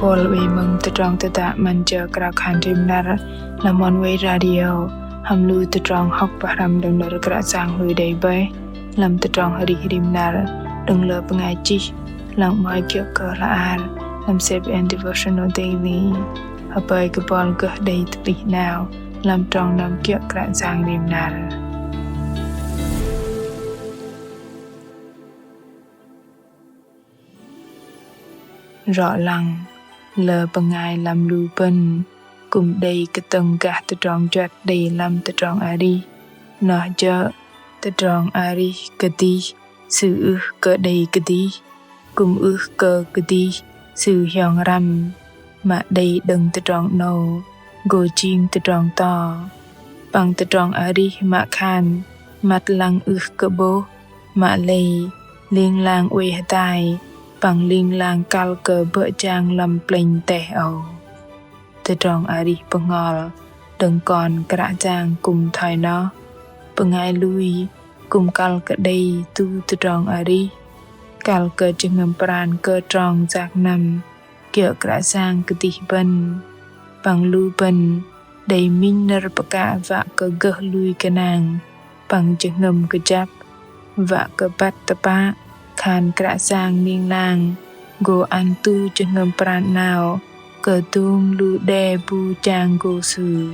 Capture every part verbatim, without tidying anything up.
Bol wei mơ̆ng tơdrong tơdă 'Măn Jơ Krao Khan Rim Năr lăm Oneway Radio, hăm lu tơdrong hŏk pơhrăm đơ̆ng nơ̆r Kră Yang lui đei bơih lăm tơdrong arih rim năr đơ̆ng lơ bơngai chih lăng 'mơ̆i kiơ̆ kơ hla ar lăm C B N Devotional Daily. Hơpơi kơ bol gơh đei tơplih 'nao lăm trong năm kiơ̆ Kră Yang rim năr. Rŏ lăng, lơ bơngai lăm lu bơ̆n kư̆m đei kơtơ̆ng gah tơdrong juăt đei lăm tơdrong arih. Noh jơ̆ tơdrong arih kơdih sư ưh kơ đei kơdih, kư̆m ưh kơ kơdih sư hiong răm. Mă đei đơ̆ng tơdrong 'nâu gô jing tơdrong to. Păng tơdrong arih mă khan măt lăng ưh kơ 'bôh, mă lei ling lang oei hơdai păng ling lang kăl kơ bơ̆ jang lăm plĕnh teh âu. Tơdrong arih bơhngol đơ̆ng kon Kră Yang kư̆m thoi noh. Bơngai lui kư̆m kăl kơ đei tu tơdrong arih, kăl kơ jơhngơ̆m pran kơ trong yak năm kiơ̆ Kră Yang kơdih bơ̆n. Păng lu bơ̆n đei minh nơ̆r pơkă wă kơ gơh lui gơnang păng jơhngơ̆m kơjăp, wă kơ băt tơpă khan Kră Yang ling lang gô ăn tu jơhngơ̆m pran 'nao kơ dôm lu đe bu chang gô Sư.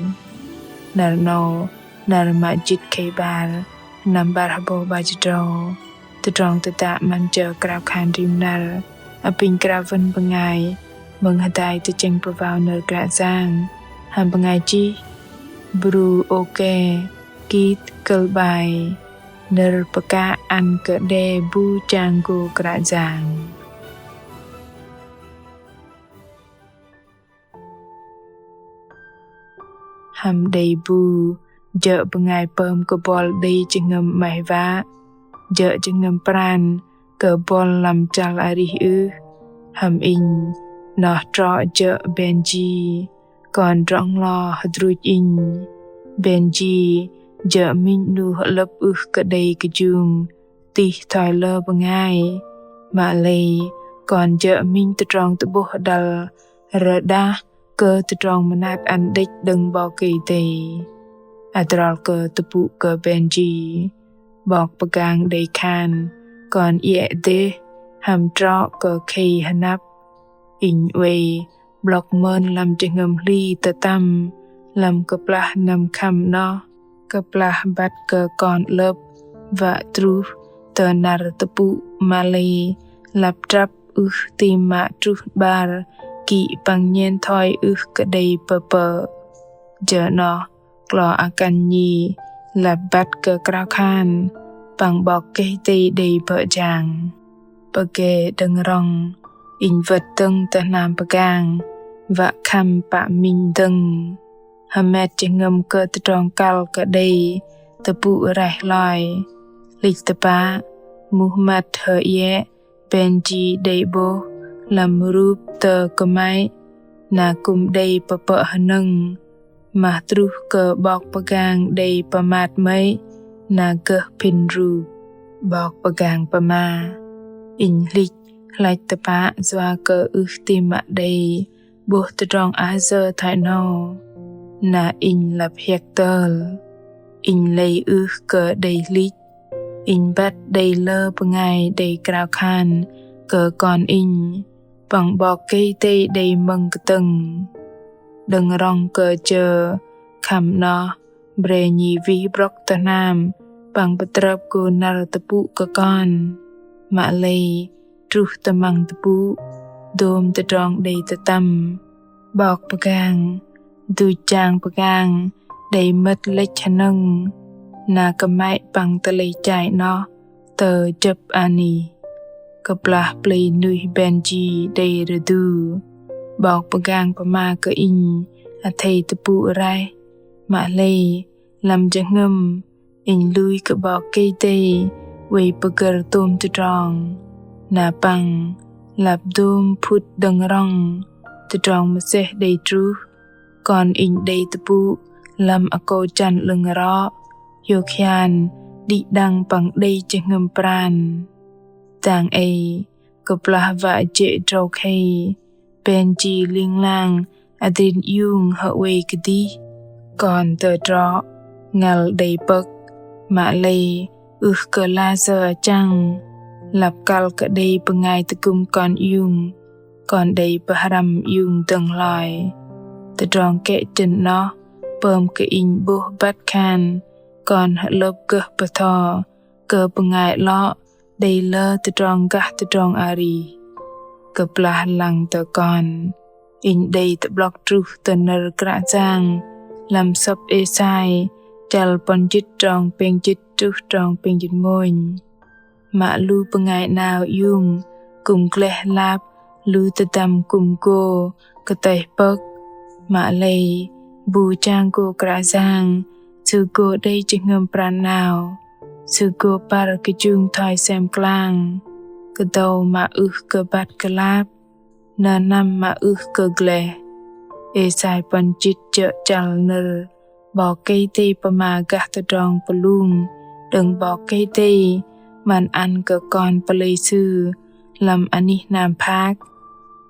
Năr 'nâu, năr mă jĭt khei 'bar, năm 'bar hơbâu 'bar jĭt tơdrâu. Tơdrong tơdă 'Măn Jơ Krao Khan Rim Năr apinh krao wơ̆n bơngai mơ̆ng hơdai tơchĕng pơwao nơ̆r Kră Yang hăm bơngai chih Bru Oke Kit Kơ̆l 'bai: Nơ̆r pơkă ăn kơ đe bu chang gô Kră Yang. Hăm đei bu jơ̆ bơngai pơm kơ bol đei jơhngơ̆m 'maih wă, jơ̆ jơhngơ̆m pran kơ bol lăm chăl arih ưh? Hăm inh, noh trŏ jơ̆ Benji, kon drŏ-nglo hơdruch inh. Benji jơ̆ minh 'nu hơlơ̆p ưh kơ đei kơjung tih thoi lơ bơngai. Mă lei kon jơ̆ minh tơdrong tơ'bôh hơđăl rơđah kơ tơdrong mơnat ăn đĕch đơ̆ng 'Bok Kei-Dei. Adrol kơ tơpŭ kơ Benji, 'bok pơgang đei khan kon iĕ dêh hăm trŏ kơ khei hơnăp. Inh oei 'blŏk mơn lăm jơhngơ̆m hli tơtăm lăm kơplah năm khăm noh, kơplah băt kơ kon 'lơ̆p wă truh tơ năr tơpŭ, mă lei lăp trăp ưh tam mă truh 'bar kĭ păng nhen thoi ưh kơ đei pơpơ̆. Jơ noh klo akăn nhi lăp băt kơ krao khan păng 'Bok Kei-Dei đei bơ̆ jang. Pơgê đơ̆ng rŏng, inh wơ̆t dơ̆ng tơ hnam pơgang wă khăm pă minh dơ̆ng. Hơmet jơhngơ̆m kơ tơdrong kăl kơ đei tơpŭ raih hloi. Hlĭch tơpă, muh măt hơiĕ Benji đei 'bôh lăm rup tơ kơmăy, na kư̆m đei pơpơ̆ hơnơ̆ng. Mă truh kơ 'bok pơgang đei pơmat 'mơ̆i, na gơh phĭn rup. 'Bok pơgang pơma: Inh hlĭch hlăch tơpă yua kơ ưh tam mă đei 'bôh tơdrong ayơ thoi 'nâu, na inh lăp hiĕk tơl. Inh lei ưh kơ đei hlĭch, inh băt đei lơ bơngai đei krao khan kơ kon inh, păng 'Bok Kei-Dei đei mơ̆ng kơtơ̆ng. Đơ̆ng rŏng kơ jơ khăm noh, bre nhi wih brŏk tơ hnam păng pơtrơp gô năr tơpŭ kơ kon. Mă lei truh tơmăng tơpŭ, dôm tơdrong đei tơtăm. 'Bok pơgang, duch jang pơgang đei mơ̆t lĕch hơnơ̆ng, na kơmăy păng tơlei chai noh tơ jơ̆p anih. Kơplah plei nuih Benji đei rơdu, 'bok pơgang pơma kơ inh athei tơpŭ raih. Mă lei lăm jơhngơ̆m inh lui kơ 'Bok Kei-Dei oei pơgơ̆r tôm tơdrong. Na păng lăp dôm phŭt đơ̆ng rŏng, tơdrong mơsêh đei truh, kon inh đei tơpŭ lăm akâu jăn 'lơ̆ng rŏ, hiôk hian, đĭ đăng păng đei jơhngơ̆m pran. Dang ei, kơplah wă jê̆ drâu khei, Pên chi ling lang adrin iung hơwei kơdih, kon tơdrŏ ngăl đei pơ̆k, mă lei ưh kơ lasơ achăng. Lăp kăl kơ đei bơngai tơgŭm kon iung, kon đei pơhrăm iung dơ̆ng hloi. Tơdrong kĕ chơ̆n noh pơm kơ inh 'bôh băt khan kon hơlơ̆p gơh bơtho kơ bơngai 'lŏ đei lơ tơdrong gah tơdrong arih. Kơplah lăng tơ kon, inh đei tơ'blŏk truh tơ nơ̆r Kră Yang lăm sŏp Êsai chăl puăn jĭt trong pêng jĭt truh trong pêng jĭt mônh. Mă lu bơngai 'nao iung kư̆m gleh lap lu tơdăm kư̆m gô kơtĕh pơ̆k, mă lei bu chang gô Kră Yang, Sư gô đei jơhngơ̆m pran 'nao, Sư gô păr kơjung thoi sem klang, kơdâu mă ưh kơ băt kơlap, nơnăm mă ưh kơ gleh. Êsai puăn jĭt jơ̆ chăl nơ̆r 'Bok Kei-Dei pơma gah tơdrong pơlung đơ̆ng 'Bok Kei-Dei 'măn ăn kơ kon pơlei Sư lăm anih hnam phak.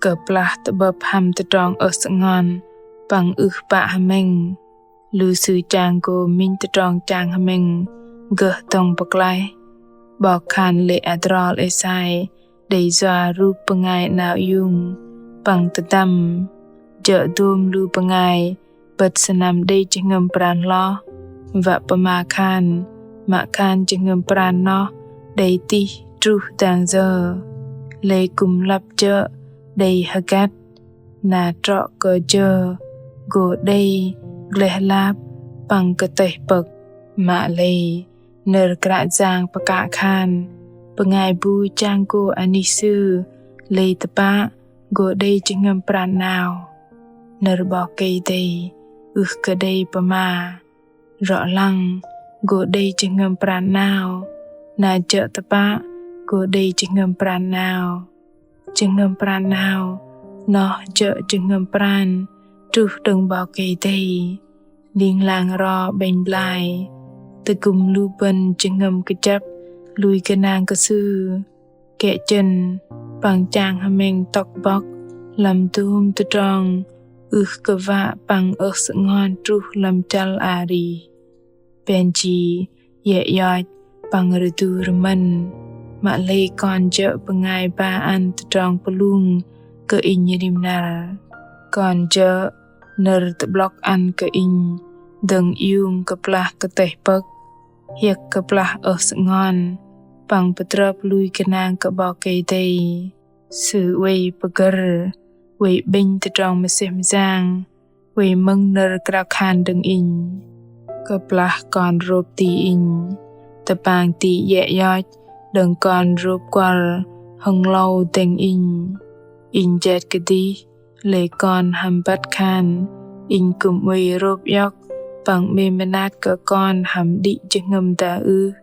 Kơplah tơ'bơ̆p hăm tơdrong ơh sơngon păng ưh pă hơmĕng, lu sư chang gô minh tơdrong chang hơmĕng gơh dŏng pơklaih. 'Bok khan lê̆ adrol Êsai đei yua rup bơngai 'nao iung păng tơdăm, jơ̆ dôm lu bơngai 'bơ̆t sơnăm đei jơhngơ̆m pran hloh, wă pơma khan mă khan jơhngơ̆m pran noh đei tih truh dang yơ. Lei kư̆m lăp jơ̆ đei hơgăt, na trŏ kơ jơ gô đei gleh lap păng kơtĕh pơ̆k. Mă lei nơ̆r Kră Yang pơkă khan bơngai bu chang gô anih Sư lei tơpă gô đei jơhngơ̆m pran 'nao. Nơ̆r 'Bok Kei-Dei ưh kơ đei pơma rŏ lăng gô đei jơhngơ̆m pran 'nao, na jơ̆ tơpă gô đei jơhngơ̆m pran 'nao. Jơhngơ̆m pran 'nao noh jơ̆ jơhngơ̆m pran truh đơ̆ng 'Bok Kei-Dei. Ling lang ro 'bĕnh blai, tơgŭm lu bơ̆n jơhngơ̆m kơjăp lui gơnang kơ Sư, kĕ chơ̆n păng chang hơmĕng tŏk bŏk lăm dôm tơdrong ưh kơ wă păng ơh sơngon truh lăm chăl arih. Pên chi iĕ ioch păng rơdu rơmơ̆n, mă lei kon jơ̆ bơngai ba ăn tơdrong pơlung kơ inh rim năr. Kon jơ̆ nơ̆r tơ'blŏk ăn kơ inh dơ̆ng iung kơplah kơtĕh pơ̆k, hiơ̆k kơplah ơh sơngon, păng pơtrơp lui gơnang kơ 'Bok Kei-Dei. Sư oei pơgơ̆r, oei 'bĕnh tơdrong mơsêh mơyang, oei mơ̆ng nơ̆r krao khan đơ̆ng inh. Kơplah kon rôp ti inh, tơpang ti iĕ ioch đơ̆ng kon rôp kuăl hơnglâu dĕng inh. Inh jet kơdih, lei kon hăm băt khan inh kư̆m oei rôp iŏk păng 'mêm mơnat kơ kon hăm đĭ jơhngơ̆m dah ưh.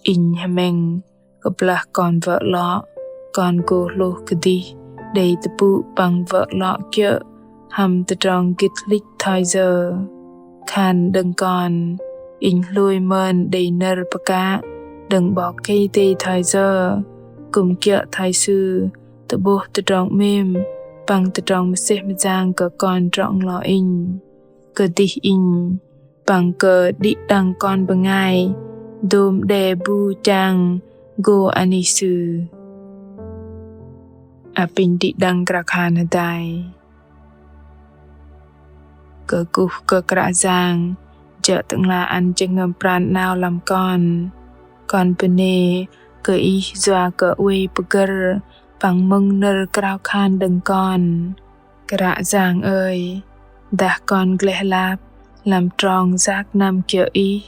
Inh hơmĕng kơplah kon wơ̆ 'lŏ, kon gô hlôh kơdih đei tơpŭ păng wơ̆ 'lŏ kiơ̆ hăm tơdrong gĭt hlĭch thoi yơ. Khan đơ̆ng kon, inh hlôi mơn đei nơ̆r pơkă đơ̆ng 'Bok Kei-Dei thoi yơ, kư̆m kiơ̆ thoi Sư tơ'bôh tơdrong 'mêm păng tơdrong mơsêh mơyang kơ kon drŏ-nglo inh. Kơdih inh păng kơ đĭ đăng kon bơngai dôm đe bu chang gô anih Sư. Apinh đĭ đăng krao khan hơdai. Kơkuh kơ Kră Yang, jơ̆ Tơ'ngla ăn jơhngơ̆m pran 'nao lăm kon. Kon bơnê kơ Ih yua kơ oei pơgơ̆r păng mơ̆ng nơ̆r krao khan đơ̆ng kon. Kră Yang ơi, dah kon gleh lap lăm trong yak năm kiơ̆ Ih,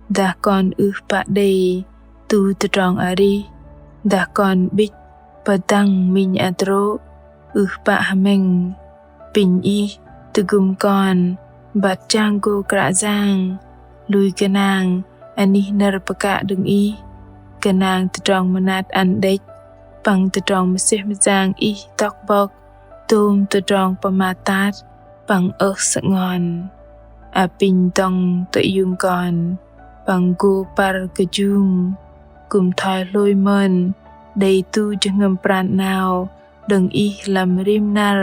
dah kon ưh pă đei tu tơdrong arih, dah kon 'bĭch pơdăng minh hơdrô̆ ưh pă hơmĕng. Apinh Ih tơgŭm kon băt chang gô Kră Yang lui gơnang anih nơ̆r pơkă đơ̆ng Ih, gơnang tơdrong mơnat ăn đĕch păng tơdrong mơsêh mơyang Ih tŏk bŏk dôm tơdrong pơmat tat păng ơh sơngon. Apinh dŏng tơ iung kon păng gô păr kơjung, kư̆m thoi hlôi mơn đei tu jơhngơ̆m pran 'nao đơ̆ng Ih lăm rim năr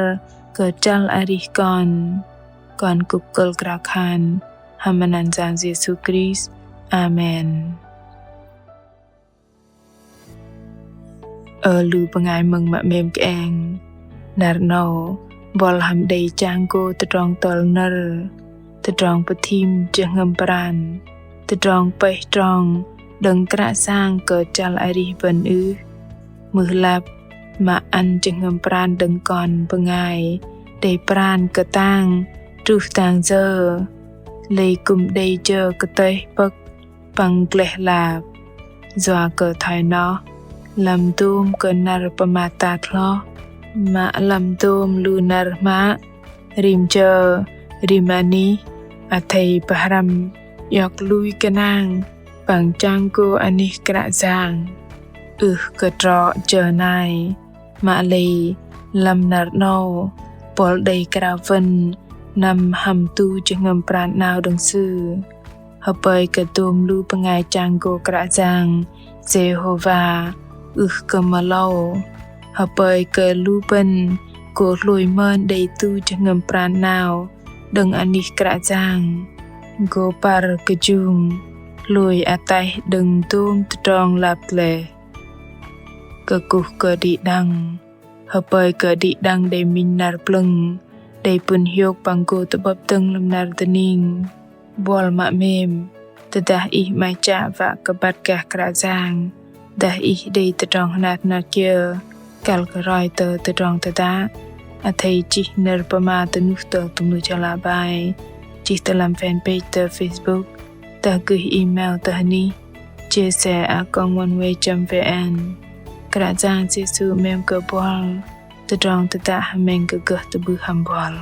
kơ chăl arih kon. Kon kŭp kơ̆l krao khan hăm anăn Yang Yêsu Krist. Amen. Ơ lu bơngai mơ̆ng mă 'mêm kơeng. Năr 'nâu, buăl hăm đei chang gô tơdrong tơl nơ̆r, tơdrong pơthim jơhngơ̆m pran, tơdrong pơih trong đơ̆ng Kră Yang kơ chăl arih bơ̆n ưh. Mưh lăp, mă ăn jơhngơ̆m pran đơ̆ng kon bơngai đei pran kơtang truh tang jơ, lei kư̆m đei jơ kơtơih pơ̆k păng gleh lap. Yua kơ thoi noh, lăm dôm kơ năr pơmat tat hloh, mă lăm dôm lu năr hmă, rim jơ, rim anih, athei pơhrăm iŏk lui kơnang păng chang gô anih Kră Yang. Ưh kơ trŏ jơ nai, mă lei lăm năr 'nâu, buăl đei krao wơ̆n năm hăm tu jơhngơ̆m pran 'nao đơ̆ng Sư. Hơpơi kơ dôm lu bơngai chang gô Kră Yang Jêhôva ưh kơ mơlâu. Hơpơi kơ lu bơ̆n gô hlôi mơn đei tu jơhngơ̆m pran 'nao đơ̆ng anih Kră Yang, gô păr kơjung hlôi ataih đơ̆ng dôm tơdrong lap gleh. Kơkuh kơ đĭ đăng. Hơpơi kơ đĭ đăng đei minh năr plơ̆ng, đei pŭn hiôk păng gô tơ'bơ̆p dơ̆ng lăm năr dơning. Buăl mă 'mêm, tơdah ih 'maih chă wă kơ băt gah Kră Yang, dah ih đei tơdrong hnat hnat kiơ kăl kơ roi tơ tơdrong tơdă, athei chih nơ̆r pơma tơnuh tơ tơmưh jơlah bai, chih tơ lăm fanpage tơ Facebook, dah gơih email tơ hơnih jse a còng oneway chấm vn. Kră Yang Yêsu 'mêm kơ buăl. Tơdrong tơdă hơmĕng kơ gơh tơ'bưh hăm buăl.